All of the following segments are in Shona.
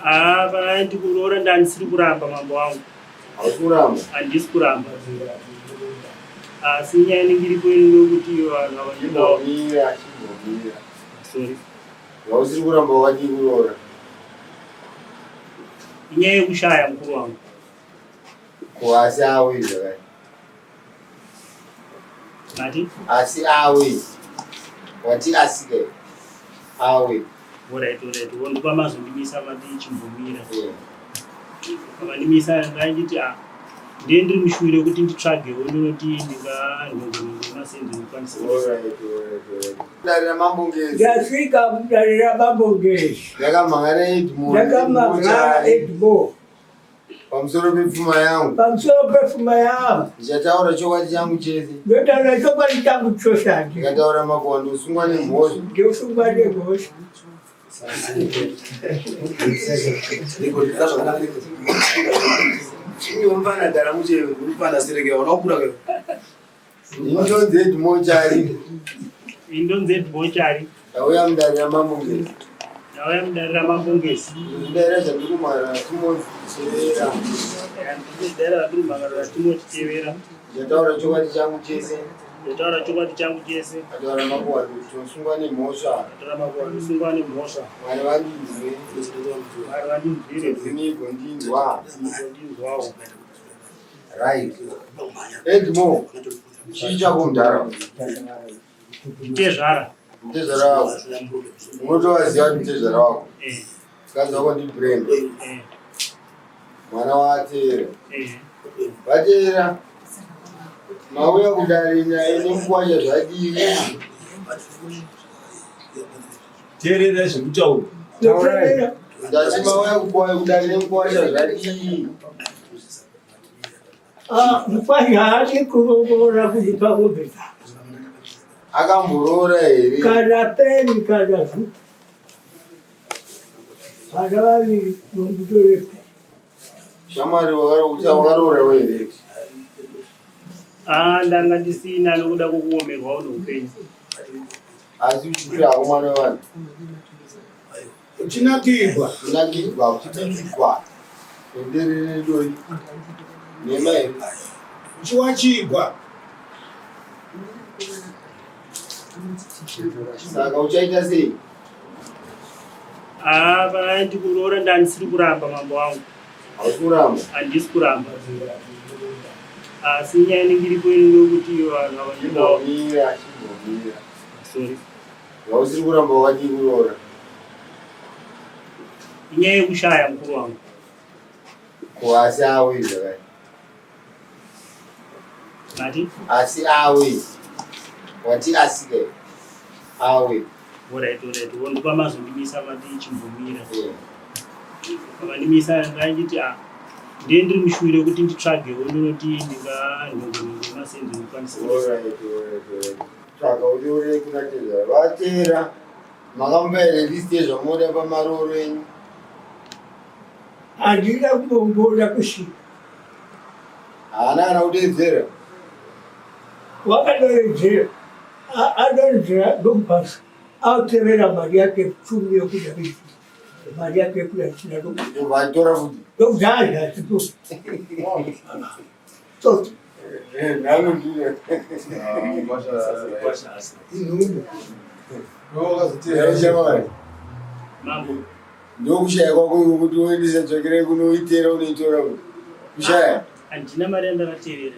Ah, pandaiti kuroora ndandisiri kuramba mambo wangu. Hausi kuramba? Handisi kuramba. Asi nyaya inenge iripo ndeyekuti vanhu ava ndingawa. Chimbomira, chimbomira. Sorry. Hausiri kuramba wakadii kuroora? Inyaya yekushaya mukuru wangu. Ko asi awe zvakare. Mati? Asi awe. Wati asi ke. Awe. Alright, alright. Wondipa mazondimisa mati chimbomira. Yeah. Vakandimisa ndanditi ah ndiye ndiri mushure kuti nditsvagewo ndinoti ndinganhongonhongo masenzi ndikwanise. Alright, alright, alright. Dare raMambo Ngezi. Ndasvika mudare raMambo Ngezi. Ndakamhan'ara Edmore. Ndakamhan'ara Edmore. Pamusoro pepfuma yangu. Pamusoro pepfuma yangu. Ndichataura chokwadi changu chese. Ndotaura chokwadi changu chose. Ndikataura makuhwa ndosungwa nemhosva. Ndosungwa nemhosva. Mfana dara muche mfana sereke unokura ke. Indonzi Edmore Chari. Indonzi Edmore Chari. Ndauya mudare raMambo Ngezi. Ndauya mudare raMambo Ngezi. Ndikudaira zvandiri kumhara Timothy Tevera. Ndikudaira zvandiri kumhara Timothy Tevera. Ndichataura chokwadi changu chese. Ndichataura chokwadi changu chese. Ataura makuhwa ndosungwa nemhosva. Ataura makuhwa ndosungwa nemhosva. Mwari vandinzwe. Mwari vandinzwire. Ndinigo ndinzwa. Ndinigo ndinzwawo. Right. Edmore. Chii chako mudhara? Nditezvara. Mutezvara wako. Unotovaziva kuti mutezvara wako. Eh. Mukadzi wako ndiBrenda. Eh. Mwana waTeera. Eh. VaTeera. Mauya kudare naye nemukwasha zvadii? Teerera zvekutaura. Teerera. Ndati mauya kudare nemukwasha zvadii? Ah, mukwasha haadi kuroora kuti paombe dzako. Akamboroora here? Kana peni kana zuku. Vana vaviri nomutore peni. Shamwari wakaroora here? Ah, ndanga ndisina nokuda kwokuomerwawo noupenyu. Asi uchipira hako mwana wevanhu. Uchinakirwa. Uchinakirwa, uchibikirwa. Enderere doi. Nhema here? Uchiwachigwa. Saka uchaita sei? Ah, pandaiti kuroora ndandisiri kuramba mambo wangu. Hausi kuramba? Handisi kuramba. Asi nyaya inenge iripo ndeyekuti vanhu ava ndingawa. Chimbomira, chimbomira. Sorry. Hausiri kuramba wakadii kuroora? Inyaya yekushaya mukuru wangu. Ko asi awe zvakare. Mati? Asi awe. Wati asi ke. Awe. Alright, alright. Wondipa mazondimisa mati chimbomira. Yeah. Vakandimisa ndanditi ah ndiye ndiri mushure kuti nditsvagewo ndinoti ndinganhongonhongo masenzi ndikwanise. Alright, alright, alright. Tsvaga unyore kuna tezvara. Vatera makamupa here list yezvamunoda pamarooro enyu? Handina kumbomboda kusvika. Haana kana kudeedzera. Wakadonhedzera, adonhedzera ndokubasa atevera mari yake pfumi yekuda mari yake yekuda china ndobva atora futi. Ndokubva adya chipo. Tsotsi. Nhamo ndiyo. Shamwari. Mambo. Ndokushaya kwako iko kuti uendese tsvakirai kunoitera unoitora kuti. Kushaya. Handina mari yandakatevera.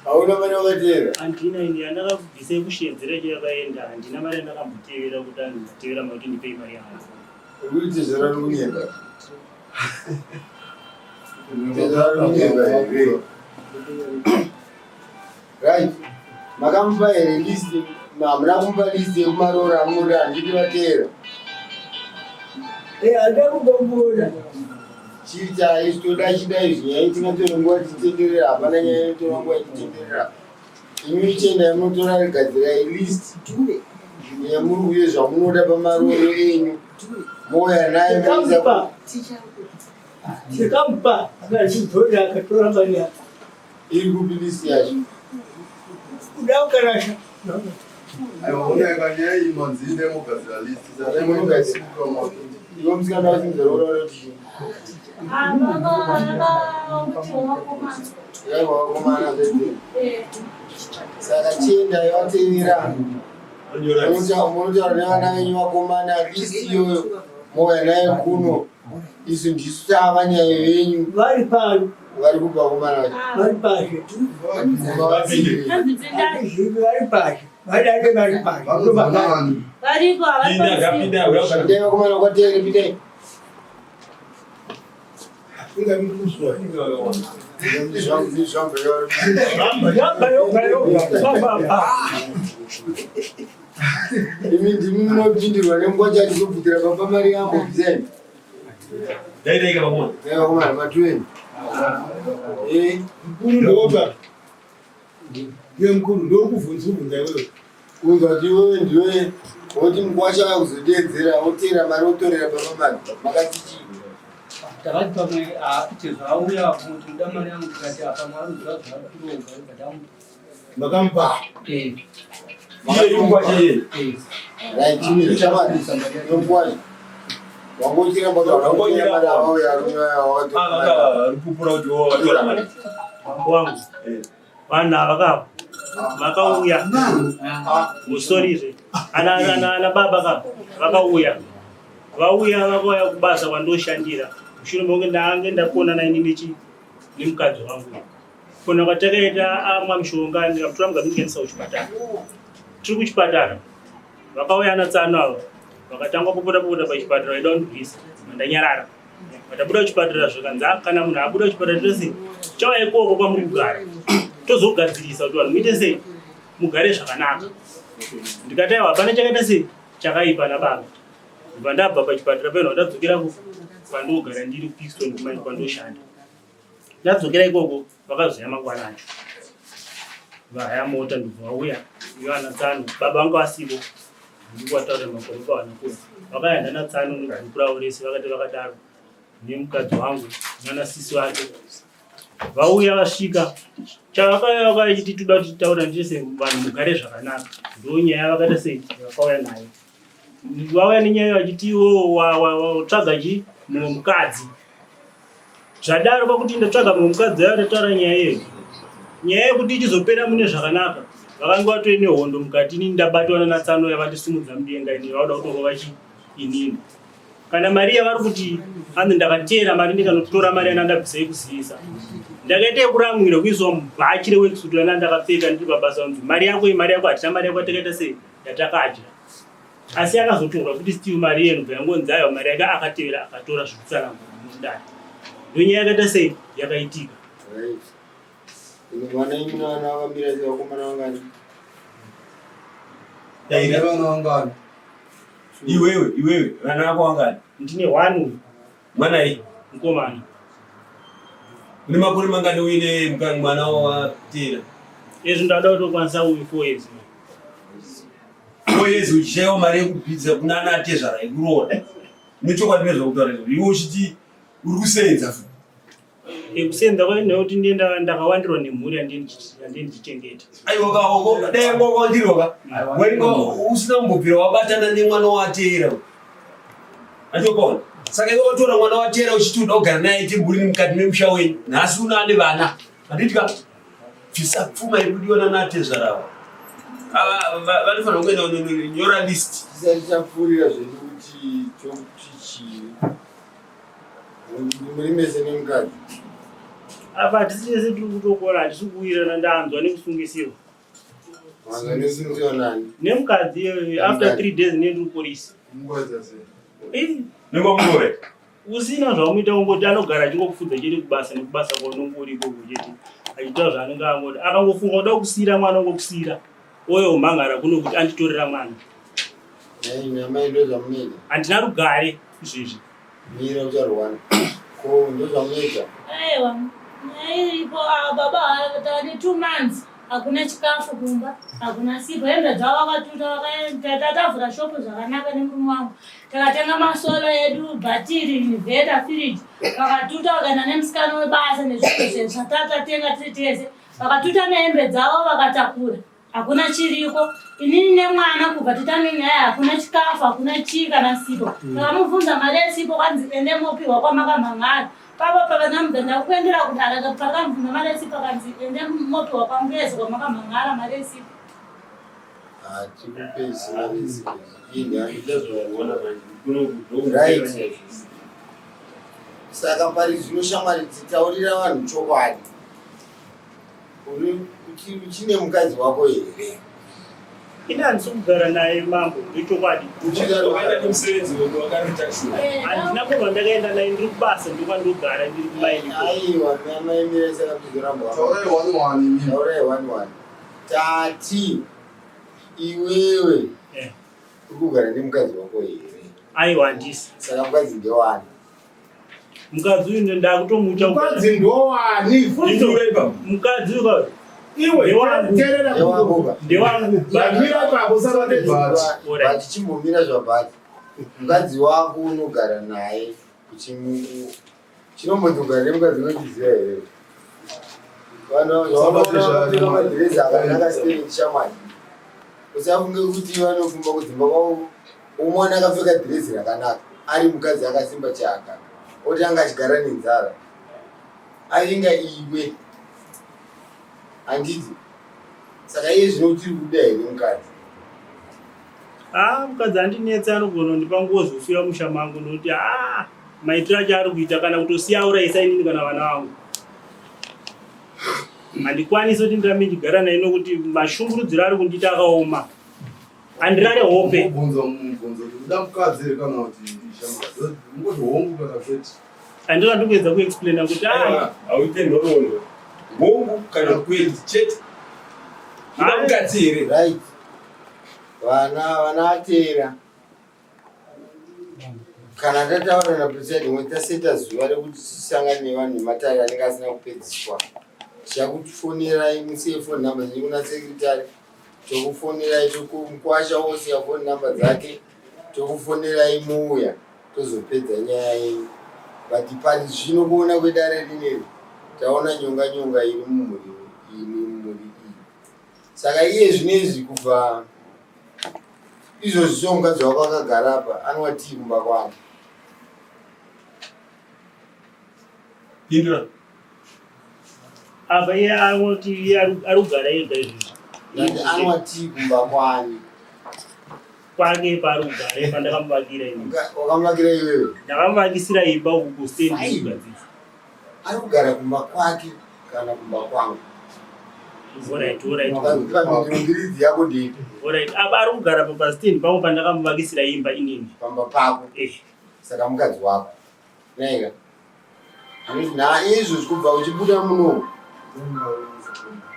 Hauna mari wakateera? Handina ini yandakabvisa yekushedzera iyo yakaenda. Handina mari yandakambotevera kuti anditevera mari kuti ndipei mari yangu. Uri tezvara nokunyepa. Tezvara nokunyepa here? Right. Makamupa here list? Hamuna kumupa list yekumaroora amunoda handiti vateera? Eh, handina kumbomboda. Chiitai toda chida izvi nyaya itingatore nguva tichitenderera hapana nyaya inotora nguva ichitenderera. Imi chiendai munotora gadzirai list yamuri uye zvamunoda pamarooro enyu mouya naye moisa Ndikamupa. Ndikamupa akazvidzorera akatora mari yake. Iri kupi list yacho? Kuda ukarasha. Aiwa, unoeka nyaya iyi manzi ine mugadzira list. Saka Munogadzira. Iwe musikana wasimudza roora unoti chii? Vakomana zvezve. Saka chiendai vatevera. Munotaura nevana venyu vakomana at least iyoyo mouya naye kuno. Isu ndisu tava nyaya venyu. Vari pano. Vari kubva vakomana vacho. Vari pashe. Hatizivi vari pashe. Vadake vari pashe. Variko Pindai vakomana kwatere pindai. Imi ndimi munopindirwa nenguva chachizobvutira baba mari yambo bvisai. Dai vakomana. Dai vakomana matueni. Eh, Mkuru ndoba. Ndiwe mkuru ndokubvunza ubvunza iwewe. Kunzwa kuti iwewe ndiwe woti mukwasha auya kuzodeedzera woteera mari wotorera baba mari makati chii? Takati pamwe kuti zvauya kuti uda mari yangu tikati apa mwari uziva zvakuronga ikadamu. Makamupa. Eh. Iye mukwasha iye. Right, chimiro chamari nomukwasha. Wangochiramba kuti hauna kutora mari avauya arume vaya Ava vari kupupura kuti iwo watora mari. Wangu. Vanhu ava kava vakauya musorizve ana baba ka vakauya vauya vakauya kubasa kwandoshandira mushure mekunge ndange ndakonana ini nechi nemukadzi wangu kona kwatakaita amwa mishonga ndikamutora mukadzi ndikaendesa kuchipatara tiri kuchipatara vakauya ana tsano ava vakatanga kupota popota pachipatara vaida kundirwisa mandanyarara vatabuda kuchipatara zvikanzi "Ah, kana munhu abuda kuchipatara tose chauya ikoko kwamuri kugara tozogadzirisa kuti vanhu muite sei mugare zvakanaka ndikati aiwa hapana chakaita sei chakaipa nababa ndibva ndabva pachipatara peno ndadzokera kwandogara ndiri kuPiston kumai kwandoshanda ndadzokera ikoko vakazoya mangwana acho vahaya mota ndobva vauya iyo ana tsano baba vanga vasipo ndikuwataurira makore pawana kura vakaya ndana tsano negrupu ravo rese vakati vakadaro nemukadzi wangu nana sisi vake vauya vasvika chavakauya vakauya chiti toda kuti titaura ndise vanhu mugare zvakanaka ndo nyaya vakaita sei vakauya nayo vauya nenyaya vachiti iwo watsvaga chi mumwe mukadzi zvadaro kwakuti ndatsvaga mumwe mukadzi ayo ndataura nyaya iyoyo nyaya yekuti ichizopera mune zvakanaka vakanga vatove nehondo mukati inini ndabatwa nanatsano yavatisimudza mudenga ini vauda kutorova chi inini kana mari yavari kuti hanzi ndakateera mari ndikanotora mari yana ndabvisa yekuzivisa ndakaita yekuramwira kuiswa mubhachi reworksuit yana ndakapfeka ndiri pabasa kunzi mari yako iyi mari yako hatina mari yako yatakaita sei yatakadya asi akazotorwa kuti still mari yenu bva yangonzi aiwa mari yake akatevera akatora zvekutsanangura mudare ndonyaya yakaita sei yakaitika. Right. Imi vana imi vana vakamira sei vakomana vangani? Daira. Vana vangani? Iwewe, iwewe, vana vako vangani? Ndine one uyu. Mwana iyi. Mukomana. Une makore mangani uine mwana watera? Izvi ndada kutokwanisa uyu 4 years. 4 years uchishaiwa mari yekubvisa kuna ana atezvara yekuroora. Une chokwadi nezvakutaura izvo. Iwe uchiti uri kusenza futi. Kusenza kwayo nekuti ndiye ndakawandirwa nemhuri yandiye ndichichengeta. Aiwa ka oko dai wanga wakawandirwa ka. Wainge usina kumbobvira wabatana nemwana wateera. Achopaona. Saka iwe watora mwana wateera uchiti uda kugara naye timhuri mukati memusha wenyu. Nhasi uno ane vana. Handiti ka bvisa pfuma iri kudiwa nana atezvara ava. Ava vanofanira kuenda kunonyora list. Tisati tapfuurira zvedu kuti tokuti chii. Muri mese nemukadzi. Apa hatisi tese tiri kutokora hatisi kuwirirana ndanzwa nekusungisirwa. Wanzwa nesungisirwa nani? Nemukadzi iyoyo after 3 days ndiye ndiri kupolisi. Mukadzi sei? Eh, Nengwamurove. Usina zvaumuita kungoti anogara achingokufudza chete kubasa nekubasa kwaunonge uri ikoko chete achiita zvaanenge angoda akangofunga kuda kusiyira mwana ongokusiyira oyo umhangara kuno kuti anditorera mwana. Nai namai ndo zvamunoita. Handina rugare izvezvi. Mira ucharwana. Ko ndo zvamunoita. Aiwa, nyaya iripo ava baba tane 2 months hakuna chikafu kumba, hakuna sipo, hembe dzavo vakatuta vakaenda. Tatavhura shopu zvakanaka nemurume wangu, takatenga masoro edu, bhatiri, inverter, firiji, vakatuta vakaenda nemusikana webasa nezvinhu zvatatatenga tiri tese, vakatuta nehembe dzavo vakatakura, hakuna chiriko. Inini nemwana kubva titame nyaya, hakuna chikafu, hakuna chii kana sipo. Takamubvunza mari yesipo, kwanzi ende mopiwa kwamakamhangara. Papa pakanamudza ndakuendera kudare pakamubvunza mari yesipo akanzi ende mopiwa kwamugezi kwamakamhan'ara mari yesipo. Right. Saka pari zvino shamwari titaurira vanhu chokwadi. Uchine mukadzi wako here? Ini handisi kugara naye mambo, ndochokwadi. Handina munhu wandakaenda naye, ndiri kubasa ndokwandogara ndiri kumaini. Aiwa, maimira saka kuzoramba. Taurai one one. Taurai one one. Tati iwewe eh. uri kugara nemukadzi wako here? Aiwa, handisi. Saka mukadzi ndewani? Mukadzi uyu ndakutomucha. Mukadzi ndowani? Mukadzi uyu Iwe teerera ndewangu. Mira ipapo usarapedza. But chimbomira zvabhati. Mukadzi wako unogara naye chinombonzi kugara nemukadzi unochiziva here? Vanhu zvavanoona madhirezi akanaka sei shamwari. Usafunge kuti vanofumba kudzimba kwavo umwana akapfeka dhirezi rakanaka ari mukadzi akasimba chaka oti anga achigara nenzara avinga iwe handiti saka iye zvino uchiri kuda here mukadzi? Ah, mukadzi andinetsa, anogona kundipa ngozi kufira musha mangu nokuti ah, maitiro acho ari kuita kana kutosiya aurayisa inini kana vana vangu. Handikwanisi kuti ndirambe ndichigara naye nokuti mashungurudziro ari kundiita akaoma, handirare hope. Mubvunzo mubvunzo kuti uda mukadzi here kana kuti shamwari? Ungoti hongu kana kwete. Handina ndikuedza kuexplaina kuti ah, hauite nhoroondo, hongu kana kwete chete. Uda mukadzi here? Right. Vana vana atera kana tataura napresident mwe taseta zuva rekuti tisangane nevanhu vematare anenge asina kupedziswa, tichakufonerai musiye phone number dzenyu kuna secretary, tokufonerai, mukwasha wosiya phone number dzake, tokufonerai muuya tozopedza nyaya yenyu. But pari zvino kuona kwedare rineri taona nyonga nyonga iri mumhuri iri mumhuri iyi. Saka iye zvinezvi kubva izvozvi so mukadzi wako akagara apa anowatii kumba kwake? Pindura. Apa iye anoti iye ari kugara ega izvizvi. Ndati anowatii kumba kwani? Kwake paari kugara pandakamuvakira ini. Wakamuvakira iwewe? Ndakamuvakisira imba uku kustendi kugadzisa. Ari kugara kumba kwake kana kumba kwangu? Alright, alright. Pamhinduro yako ndeipi? Alright, apa ari kugara papastendi pangu pandakamuvakisira imba inini. Pamba pako? Eh. Saka mukadzi wako naika na izvozvi kubva uchibuda muno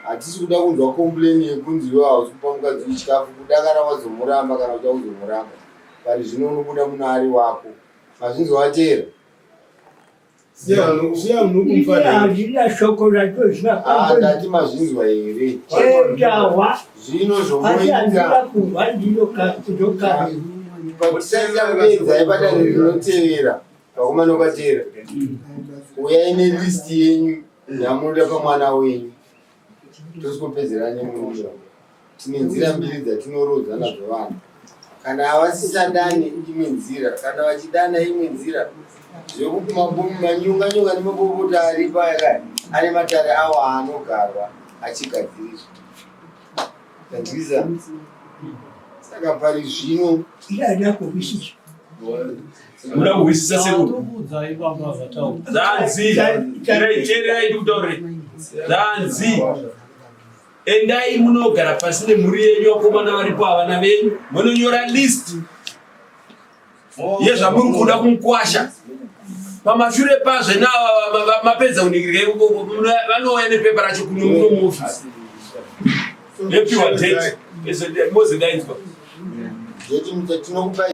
hatisi kuda kunzwa complain yekunzi iwe hausi kupa mukadzi chikafu, kudakara wazomuramba kana ucha kuzomuramba. Pari zvino unobuda muno ari wako. Mazvinzwa watera? Siya mnuku mfana. Handina shoko ratoziva. Ah, ndati mazvinzwa here? Ndahwa. Zvino Asi zvomoita handina kuhwa ndinoka. Patisati kupedza ipadare rinotevera, vakomana ukatera uyai nelist yenyu yamunoda pamwana wenyu, tosikopedzera nemurume. Tine nzira mbiri dzatinorodza nadzo vanhu: kana havasisadani imwe nzira, kana vachidana imwe nzira. Zvekuti manyonga nemabobota aripo aya ane matare awo aanogarwa achigadziriswa. Tanzwisa? Saka pari zvino Iyada kuhwisisa. Muda kuhwisisa sekuru? Tokuudzai baba zvataura. Zanzi tererai ndikutaurire. Zanzi endai munogara pasi nemhuri yenyu, vakomana varipo, havana venyu, munonyora list yezvamuri kuda kumukwasha. Pamashure pazvo nava mapedza kuningirika, vanouya nepepa racho kuno muno muofisi, nepiwa date, mozodaidzwa. Date tinokupai.